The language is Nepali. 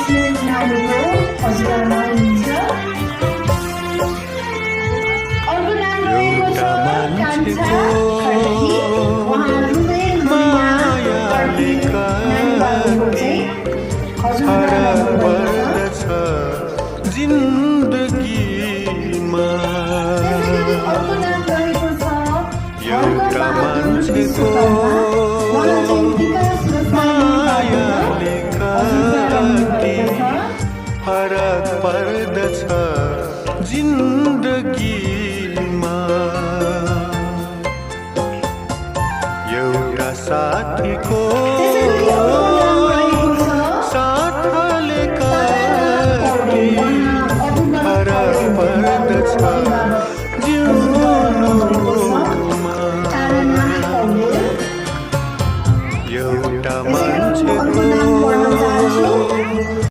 नानीको हजुरआमा हुनुहुन्छ। अर्को नाम रहेको छ कान्छा खड्की। उहाँ रुदै माया कार्तिक नानी बाबुको चाहिँ हजुरआमा हुनुहुन्छ। जिन्दगीमा अर्को नाम रहेको छ एउटा मान्छेको मायाले कति फरक पर्दछ जिन्दगी